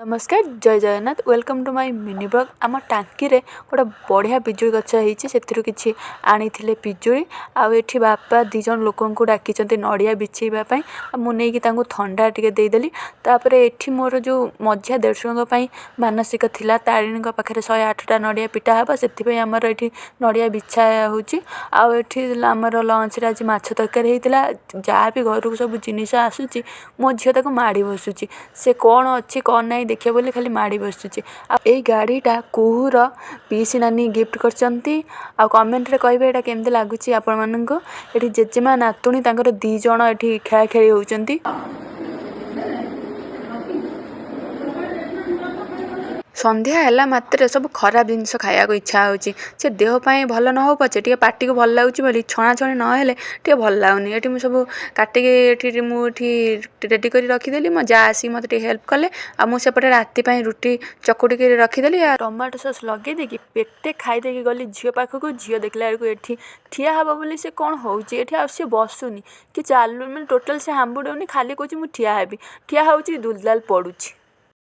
ନମସ୍କାର, ଜୟ Jagannath. Welcome to my mini vlog. ଆମ ଟାଙ୍କିରେ ଗୋଟେ ବଢ଼ିଆ ପିଜୁଳି ଗଛ ହେଇଛି, ସେଥିରୁ କିଛି ଆଣିଥିଲେ ପିଜୁଳି। ଆଉ ଏଠି ବାପା 2 ଜଣ ଲୋକଙ୍କୁ ଡାକିଛନ୍ତି ନଡ଼ିଆ ବିଛେଇବା ପାଇଁ, ଆଉ ମୁଁ ନେଇକି ତାଙ୍କୁ ଥଣ୍ଡା ଟିକେ ଦେଇଦେଲି। ତାପରେ ଏଠି ମୋର ଯେଉଁ ମଝିଆ ଦେଢ଼ଶୁରଙ୍କ ପାଇଁ ମାନସିକ ଥିଲା, ତାରିଣୀଙ୍କ ପାଖରେ 108ଟା ନଡ଼ିଆ ପିଟା ହେବ, ସେଥିପାଇଁ ଆମର ଏଠି ନଡ଼ିଆ ବିଛା ହେଉଛି। ଆଉ ଏଠି ଆମର ଲଞ୍ଚରେ ଆଜି ମାଛ ତରକାରୀ ହେଇଥିଲା। ଯାହା ବି ଘରକୁ ସବୁ ଜିନିଷ ଆସୁଛି, ମୋ ଝିଅ ତାକୁ ମାଡ଼ି ବସୁଛି। ସେ କ'ଣ ଅଛି କ'ଣ ନାହିଁ ଦେଖିବ ବୋଲି ଖାଲି ମାଡ଼ି ବସୁଛି। ଆଉ ଏଇ ଗାଡ଼ିଟା କୁହୁର ପିଇସି ନାନୀ ଗିଫ୍ଟ କରିଛନ୍ତି। ଆଉ କମେଣ୍ଟରେ କହିବେ ଏଇଟା କେମିତି ଲାଗୁଛି ଆପଣମାନଙ୍କୁ। ଏଠି ଜେଜେମା ନାତୁଣୀ ତାଙ୍କର 2 ଜଣ ଏଠି ଖେଳା ଖେଳି ହେଉଛନ୍ତି। ସନ୍ଧ୍ୟା ହେଲା ମାତ୍ରେ ସବୁ ଖରାପ ଜିନିଷ ଖାଇବାକୁ ଇଚ୍ଛା ହେଉଛି। ସେ ଦେହ ପାଇଁ ଭଲ ନ ହଉ ପଛେ ଟିକେ ପାଟିକୁ ଭଲ ଲାଗୁଛି ବୋଲି ଛଣାଛଣି ନହେଲେ ଟିକେ ଭଲ ଲାଗୁନି। ଏଠି ମୁଁ ସବୁ କାଟିକି ଏଠି ମୁଁ ଏଠି ରେଡ଼ି କରି ରଖିଦେଲି। ମୋ ଯା ଆସିକି ମୋତେ ଟିକେ ହେଲ୍ପ କଲେ। ଆଉ ମୁଁ ସେପଟେ ରାତି ପାଇଁ ରୁଟି ଚକୁଟିକି ରଖିଦେଲି। ଆଉ ଟମାଟୋ ସସ୍ ଲଗେଇ ଦେଇକି ପେଟେ ଖାଇ ଦେଇକି ଗଲି ଝିଅ ପାଖକୁ। ଝିଅ ଦେଖିଲା ବେଳକୁ ଏଠି ଠିଆ ହେବ ବୋଲି ସେ କ'ଣ ହେଉଛି ଏଠି, ଆଉ ସେ ବସୁନି କି ଚାଲୁ, ମାନେ ଟୋଟାଲ୍ ସେ ହାମ୍ବୁଡ଼ଉନି, ଖାଲି କହୁଛି ମୁଁ ଠିଆ ହେବି। ଠିଆ ହେଉଛି, ଦୁଲଦାଲ ପଡ଼ୁଛି।